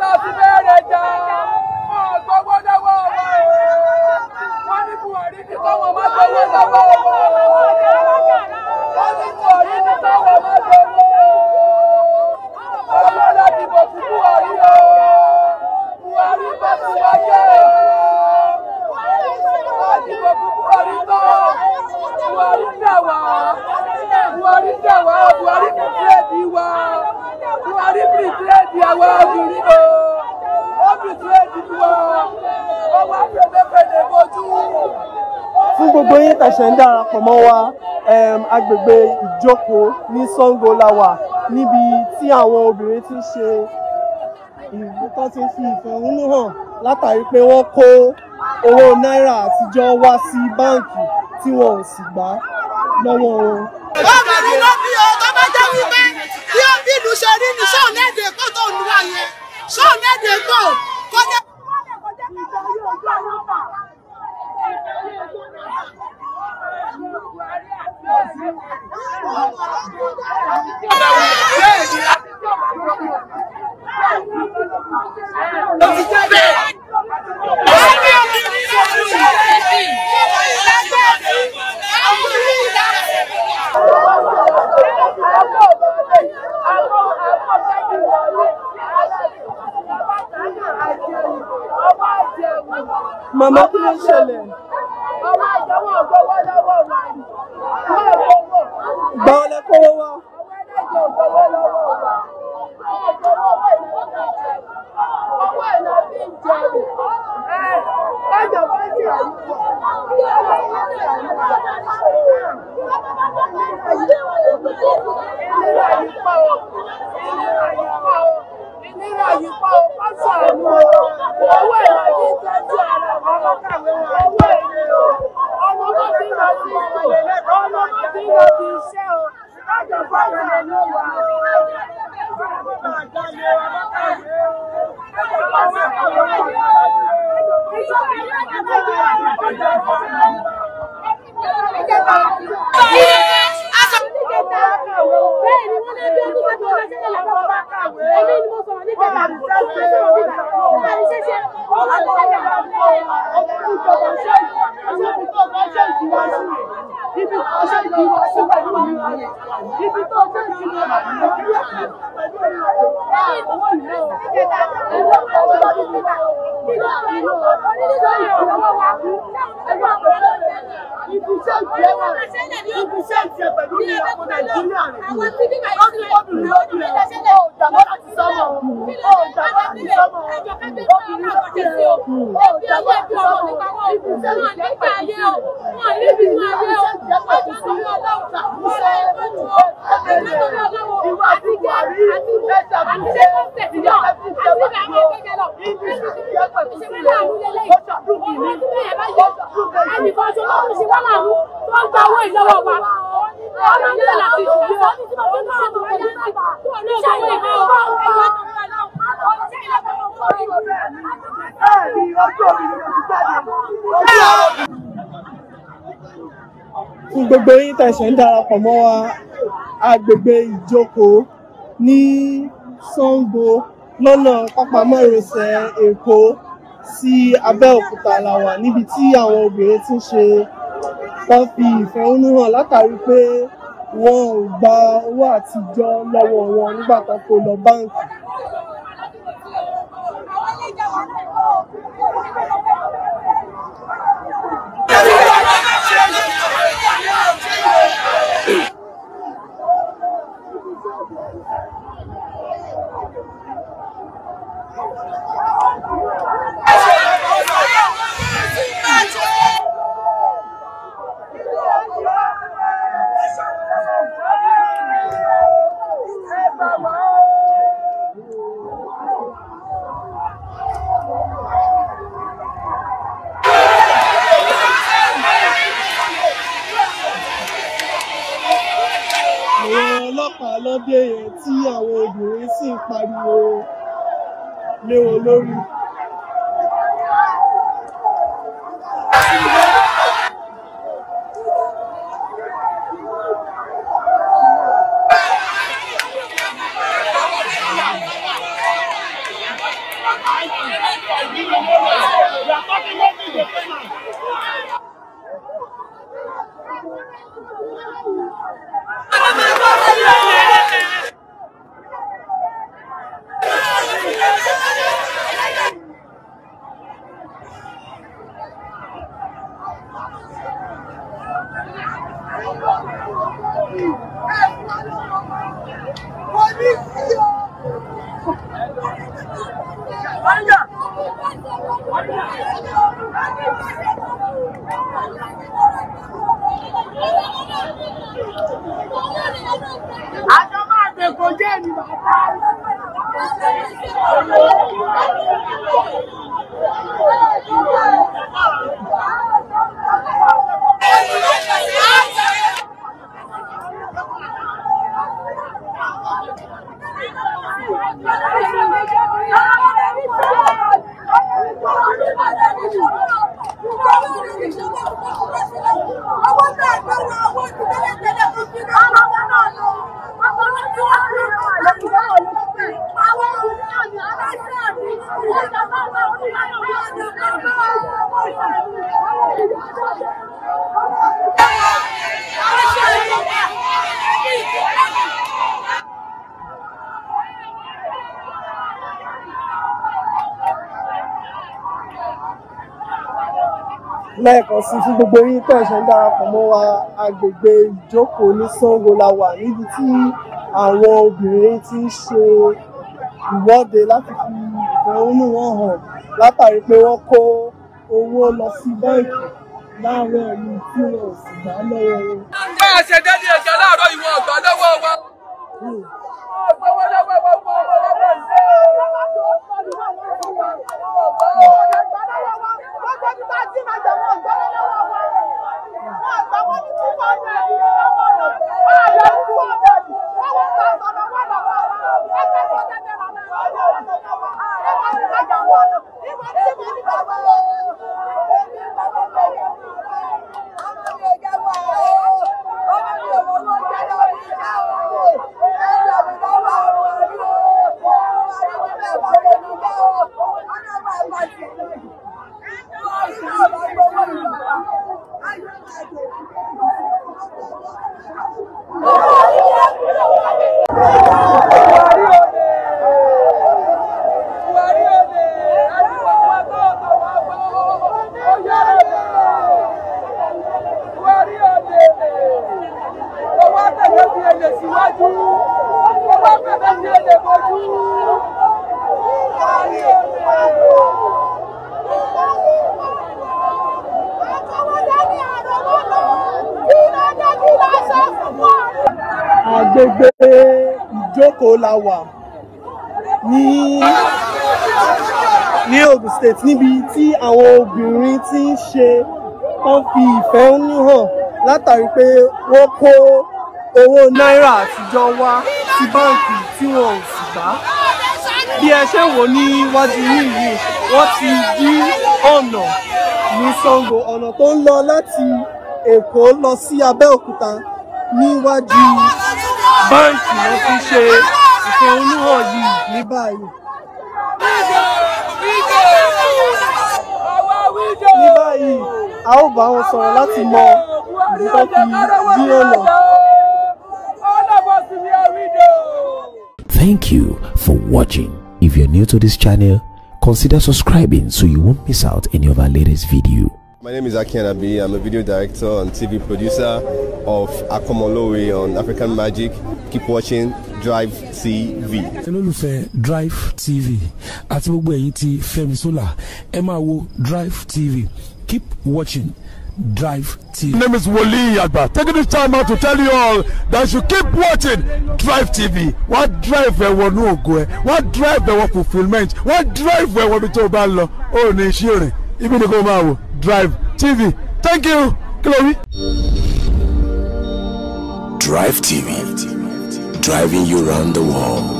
Láti bẹ̀rẹ̀ jà, wọ́n gbowó lọ́wọ́ wa o. Wọ́n ní Buhari ní káwọn má gbowó lọ́wọ́ wa o. Wọ́n ní Buhari ní káwọn má gbowó. Owó láti bọ̀ fún Buhari o. Buhari bá ti wáyé o. Láti bọ̀ fún Buhari tán. Buhari dà wá. Buhari dà wá. Buhari kò tírèdì wa. Buhari pìrìtìrẹ́dì àwa obìnrin o. Ó pìrìtìrẹ́dì wa. Ó wá pèlépèlé bojú. Fún gbogbo yín tẹ̀sẹ̀ ń darapọ̀ mọ́ wa, agbègbè Ìjókòó ní Ṣàngó la wà, níbi tí àwọn obìnrin ti ń ṣe ìlú tó ti ń fi ìfẹ̀hónú hàn látàrí pé wọ́n kó owó náírà àtijọ́ wá sí báǹkì tí wọn ò sì gbà lọ́wọ́ wọn. Obìnrin ló bí o, tó bá jẹ́ wípé bí ó bí ìlú ṣe rí ni ṣóun léde Èkó tó ń wá yẹn, ṣóun léde Èkó kó jẹ́. Màmá, kí ló ń ṣẹlẹ̀? Ọmọ ìjọba gbowó lọ́wọ́ wa ni. Wọ́n gbowó. Gbà ọ lẹ kówó wá. Àwọn ẹlẹ́jọ̀ gbowó lọ́wọ́ wa. Wọ́n gbowó owó ìlú owó ìlú fi ń jẹun. Ẹjọ̀ bá jẹ́ àyùkọ. Ìnira yìí pọ̀ o. Ìnira yìí pọ̀ o. Ìnira yìí pọ̀ o. Kọ́ sàánú o. Owó ìlú fi ń tọ́jú ara wọn. Owó ìlú o. Ọmọ bá ti lọ sí ìlú. Ọmọ bá ti lọ sí iṣẹ́ o. Ẹjọ̀ bá sàánú wa o. Fún gbogbo yín tẹ̀sẹ̀ ń darapọ̀ mọ́ wa, agbègbè Ìjókòó ní Ṣàngó lọ́nà pápá márosẹ̀ Èkó sí Abẹ́òkúta la wà, níbi tí àwọn obìnrin ti ń ṣe wọ́n fi ìfẹ̀hónú hàn látàrí pé wọn ò gba owó àtijọ́ lọ́wọ́ wọn nígbà tó kó lọ báǹkì. Àwọn ọlọ́pàá lọ́dẹ yẹn tí àwọn obìnrin sì ń pariwo lé wọn lórí. Lẹ́ẹ̀kan sí fún gbogbo yín tẹ́ ṣe ń darapọ̀ mọ́ wa, agbègbè Ìjókòó ní Ṣàngó la wà, níbi tí àwọn obìnrin ti ń ṣe ìwọ́de láti fi ìfẹ̀hónú wọn hàn látàrí pé wọ́n kó owó lọ sí báǹkì láàárọ̀ yìí tí wọn ò sì gbà lọ́wọ́ wọn. Bá a ṣe délé ẹja láàárọ̀ ìwọ̀n ọ̀gbà lọ́wọ́ wa. Agbègbè Ìjókòó la wà ní Ogun State, níbi tí àwọn obìnrin ti ń ṣe wọ́n fi ìfẹ̀hónú hàn látàrí pé wọ́n kó owó náírà àtijọ́ wá sí báǹkì tí wọn ò sì gbà. Bí ẹ ṣe wò níwájú yín yìí, wọ́n ti dí ọ̀nà ní Ṣàngó, ọ̀nà tó ń lọ láti Èkó lọ sí Abẹ́òkúta níwájú báǹkì wọ́n ti ṣe ìfẹ̀hónúhàn yìí ní báyìí. Ní báyìí, a ó bá wọn sọ̀rọ̀ láti mọ ìdí tó fi dí ọ̀nà. Thank you for watching. If you're new to this channel, consider subscribing so you won't miss out any of our latest video. My name is Aki Anabi. I'm a video director and TV producer of Akomolowe on African Magic. Keep watching Drive TV. Olólùfẹ́ Drive TV àti gbogbo ẹ̀yin tí Fẹ́mi Sola, ẹ máa wo Drive TV. Keep watching Drive TV. My name is Wole Agba. Taking this time out to tell you all that you keep watching Drive TV. Wọ́n drive ẹ wọnú ògo ẹ, wọ́n drive ẹ wọ fulfilment, wọ́n drive ẹ wọ ibi tó o bá ń lọ, ó ní iṣẹ́ rìn, ibi ni kò máa wò Drive TV. Thank you. Kí ló wí? Drive TV, driving you round the world.